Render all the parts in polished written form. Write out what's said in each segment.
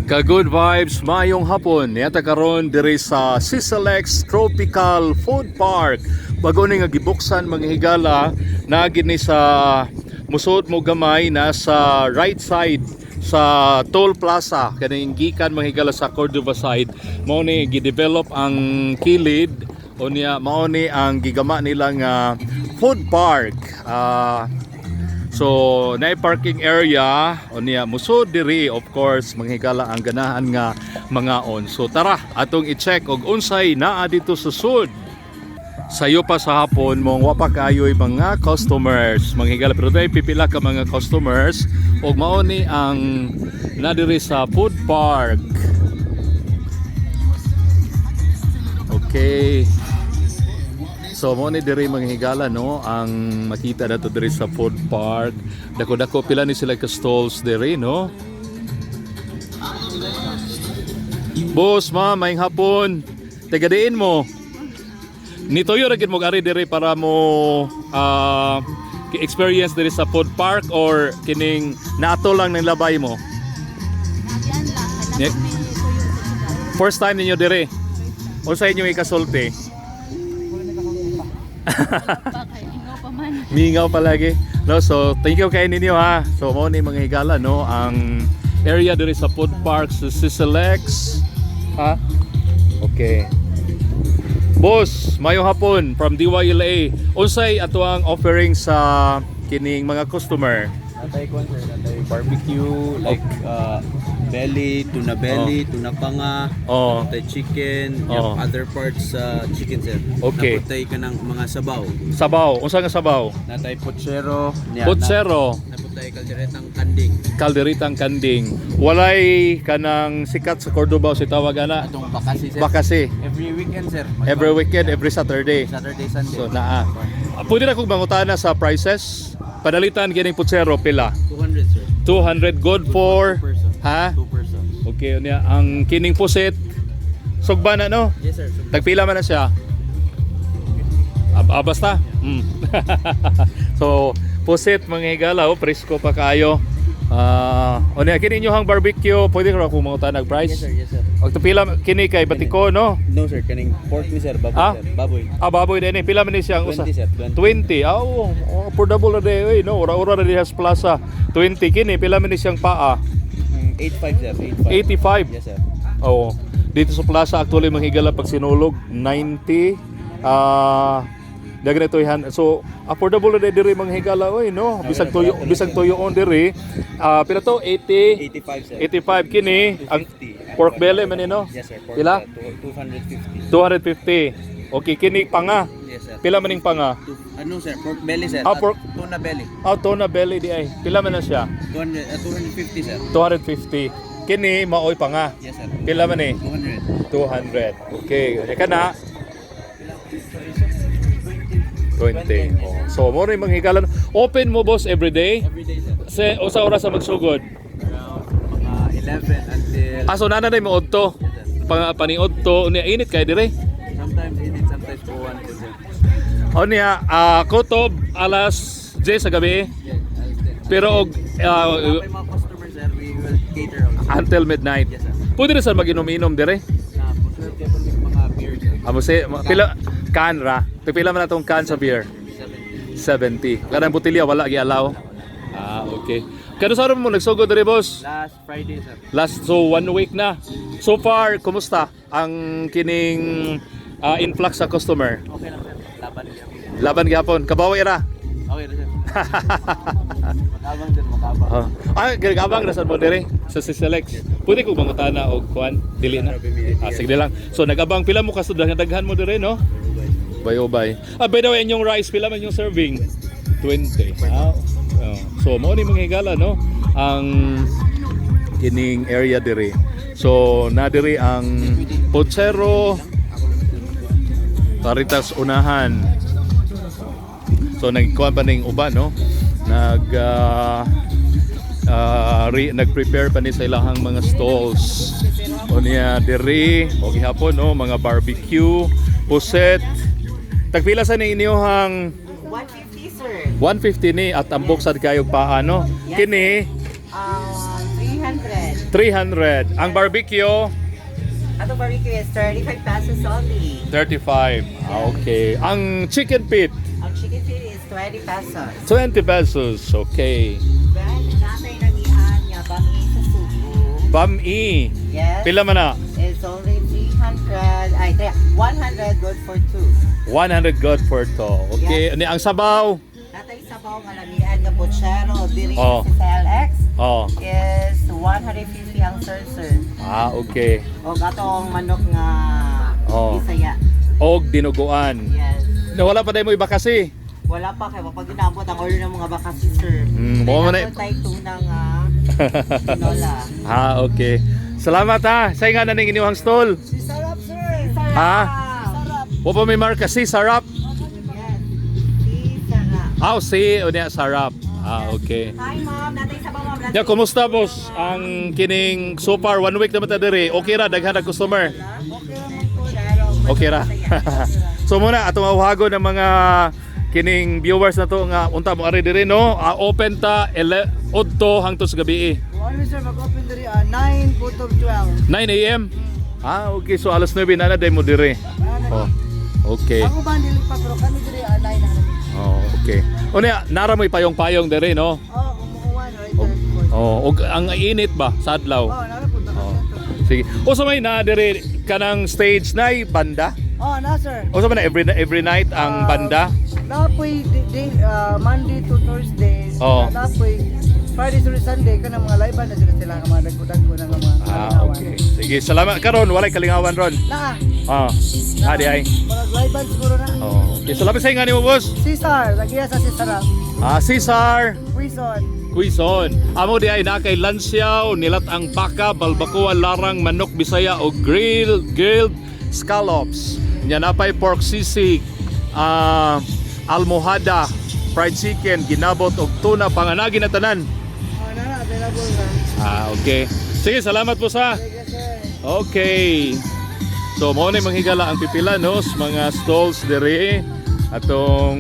Ka good vibes, maayong hapon. Niata karon diri sa Sisalex Tropical Food Park. Bago ni nga gibuksan, mga higala, na gini sa musod mo gamay nasa right side sa Toll Plaza kaning gikan, mga higala, sa Cordova side. Mao ni gidevelop ang kilid unya mao ni ang gigama nila nga food park. So, na parking area unya musod diri, of course, mga higala, ang ganahan nga mangaon. So tara, atong i-check og unsay naa dito sa sud. Sayo pa sa hapon mong wa pa kayo'y mga customers, mga higala, pero dahil pipila ka mga customers ug mao ni ang na diri sa food park. Okay. So mo ni diri, mga higala, no, ang makita nato diri sa food park. Dako-dako, pila ni sila ka stalls diri, no. Boss, ma'am, maayong hapon. Taga diin mo? Nituyo ra gid mo ari diri para mo experience diri sa food park or kining naato lang ng labay mo? Nagyan lang, kaya may tuyo sa syudad. First time ninyo diri? Unsa inyong ikasulti? Pa kay ingaw pa man. Mingaw palagi. No, so thank you kay ninyo ha. So mo ni, mga higala, no, ang area diri sa food park sa Sisalex. Ha? Okay. Boss, maayong hapon from DYLA. Unsay ato ang offering sa kining mga customer? Natay kwan sir, natay barbecue, like belly, tuna belly, tuna panga, natay chicken, other parts sa chicken, sir. Naputay ka ng mga sabaw. Sabaw. Unsa nga sabaw? Natay pochero, niya, Putsero, Naputay kalderetang kanding. Kalderitang kanding. Walay kanang sikat sa Cordoba si tawag ana. Atong bakasi, sir. Bakasi. Every weekend, sir. Every weekend, every Saturday. Saturday, Sunday. So naa. Pwede na kong mangutana sa prices. Panalitan kining putsero pila? 200, sir. 200, good for Two person. Ha? Two persons. Okay, unya ang kining pusit sugba na, no? Yes, sir. So, Tagpila man na siya? Basta. So, pusit, mga higala, oh, presko pa kayo. Unya kini inyong barbecue, pwede ko akong mangutana og price? Yes, sir, yes, sir. Og pila kini kay batiko, no? No, sir, kaning pork ni sir, baboy Ah? sir. Baboy. Ah, baboy din eh. Pila man ni siya ang usa? 20, sir, 20. 20. Ah, oo, oh, affordable na din eh, no? Ura-ura na din sa plaza. 20 kini, pila man ni siyang paa? 85, sir, 85. 85. Yes, sir. Oo. Dito sa plaza actually, mga higala, pag sinulog 90, daghan ito ihan. So affordable na diri, mga higala, oy, no. Bisag tuyoon diri. Pila to, 80? 85, sir. 85 kini ang 250. Pork belly man ni, no? Yes, sir. Pork Pila? 250. 250. Okay, kini panga. Yes, sir. Pila man ning panga? Ano, sir? Pork belly, sir. Ah, pork- Tuna belly. Ah, tuna belly di ay. Pila man na siya? 200, 250, sir. 250. Kini maoy panga. Yes, sir. Pila man ni? 200. 200. Okay, ka na. 20. Oh. So, mo rin mga higala. Open mo, boss, every day? Every day, sir. Se, usa oras sa magsugod? Around mga 11 until Ah, so nana na mo odto. Yes, sir. Pang paniodto unya init kay dire. Sometimes init, sometimes uwan po, sir. Unya kutob alas 10 sa gabi. Yes, alas 10. Pero og Kung may mga customer, sir, we will cater also. Until midnight. Yes, sir. Pwede na sa maginom-inom dire. Na, po, sir, kaya po may mga beer, sir. Amo se pila can ra. Pila man atong can sa beer? 70. 70. Kanang botelya wala gialaw. Ah, okay. Kano sa mo nagsugod dire, boss? Last Friday, sir. Last, so one week na. So far, kumusta ang kining influx sa customer? Okay lang, sir. Laban niya. Laban gyapon. Kabawi ra. Okay na, sir. Makabang, sir, makabang. Ah, gabang ra sad mo dire sa Siselex? Pwede ko mangutana og kuan? Dili na. Ah, sige lang. So nagabang pila mo kasud daghan mo dire, no? Bayobay. Ah, by the way, inyong rice pila man yung serving? 20. Ah, oh. So mao ni, mga higala, no, ang kining area dire. So na diri ang Pochero Caritas unahan. So nagkuan pa ning uban, no? Nag ah, ah, re, nag-prepare pa ni sa ilahang mga stalls. Unya diri o gihapon, no, mga barbecue, puset. Tagpila sa ni inyong 150, sir. 150 ni at ambok sad kayo paa, no? Yes. Kini 300. 300. Ang barbecue, Ato barbecue is 35 pesos only. 35. Ah, okay. Ang chicken feet, Ang chicken feet is 20 pesos. 20 pesos. Okay. Then, natay namian nga bami sa Subo. Bami. Yes. Pila man na? It's only 300, ay, 100 good for two. 100 good for two. Okay. Ni ang sabaw. Natay sabaw nga lamian nga pochero diri sa CLX is 150 ang serve, sir. Ah, okay. O atong manok nga Bisaya. Og dinuguan. Yes. Nawala pa mo iba kasi. Wala pa kay wapag ginabot ang order ng mga bakasi, sir. Mo man na- Tay tuna nga tinola. Ah, okay. Salamat ha. Sa nga na ning inyong stall. Si sarap, sir. Ha? Wa pa may marka si sarap. Yes. Si sarap. Ah, si unya sarap. Ah, okay. Hi, ma'am. Natay sa ma'am. Ya, kumusta, boss? Ang kining so far one week naman ta diri. Okay ra daghan ang customer. Okay ra. So muna atong awhagon ng mga kining viewers na to nga unta mo ari diri, no. Ah, open ta 8 hangtod sa gabi. Ano, sir, mag-open diri 9 to 12. 9 a.m. Ah, okay. So alas 9 na na day mo diri. Oh. Okay. Ako ba dili pa pero kami diri 9 na kami. Oh, okay. Unya, nara mo payong-payong diri, no? Oh, kumukuha right there. Oh, og ang init ba sa adlaw? Oh, nara po ta. Oh. Sige. Usa may na diri kanang stage na banda? Oh, na, sir. Usa man na every every night ang banda? Napoy di, Monday to Thursdays. Oh. Napoy Friday to Sunday kanang mga live band na sila sila nga mga dagko-dagko na nga mga Ah, kalingawan. okay. Sige, salamat karon walay kalingawan ron. Naa. Ah. Ah, di ay. Mga live band siguro na. Oh, okay. Salamat sa inyo nimo, boss. Cesar, lagiya sa Cesar. Ah, Cesar Quezon. Quezon. Amo di ay na kay Lansiaw, nilat ang baka, balbacoa, larang, manok Bisaya o grilled scallops. Nya napay pork sisig, almohada, fried chicken, ginabot og tuna panganagi na tanan. Oh, na na available na. Ah, okay. Sige, salamat po sa. Sige, sir. Okay. So mao ni manghigala ang pipila, no, sa mga stalls diri atong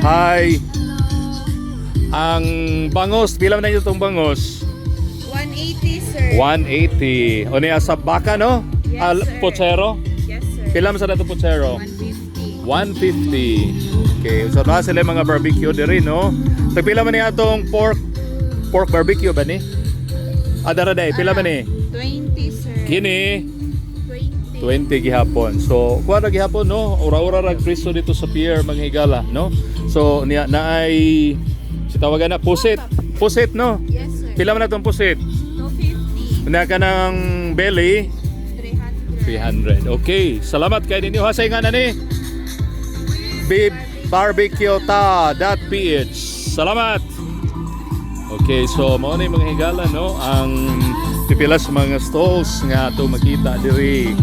Hi. Ang bangos, pila man na itong bangos? 180, sir. 180. O niya sa baka, no? Yes, Al sir. Pochero? Yes, sir. Pila man sa dato pochero? 150. 150. Okay, so na sila yung mga barbecue diri, no? Tagpila man niya atong pork pork barbecue ba ni? Ah, dara day, pila man ni? 20, sir. Kini 20. 20 gihapon. So, kuha ra gihapon, no? Ura-ura ra presyo dito sa pier, mga higala, no? So, niya naay si tawagan na pusit. Pusit, no? Yes, sir. Pila man atong pusit? 250. Unya ka ng belly, 300. 300. Okay, salamat kay ninyo. Hasay nga na ni bibbarbecueta.ph. Salamat. Okay, so mao ni mga higala, no, ang pipila sa mga stalls nga ato makita diri.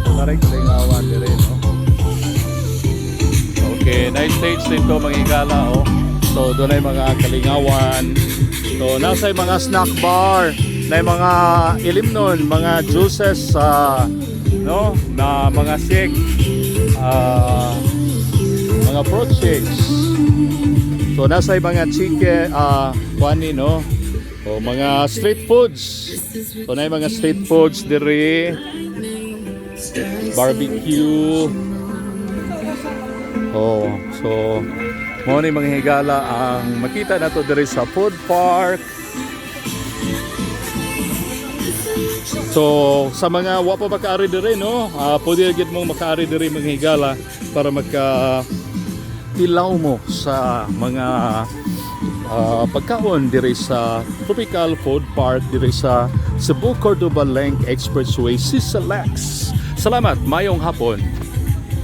Taray kalingawan diri, no. Okay, nice stage dito, mga higala, oh. So doon ay mga kalingawan. So nasa yung mga snack bar, na yung mga ilimnon, mga juices sa no, na mga shake, mga fruit shakes. So nasa yung mga chicken, kuani, no. O mga street foods. So na yung mga street foods diri. Barbecue. Oh, so mao ni mga higala ang makita nato diri sa food park. So sa mga wa pa makaari diri, no, pwede gid mong makaari diri, mga higala, para maka tilaw mo sa mga pagkaon diri sa Tropical Food Park diri sa Cebu Cordova Link Expressway, Sisalex. Salamat, mayong hapon.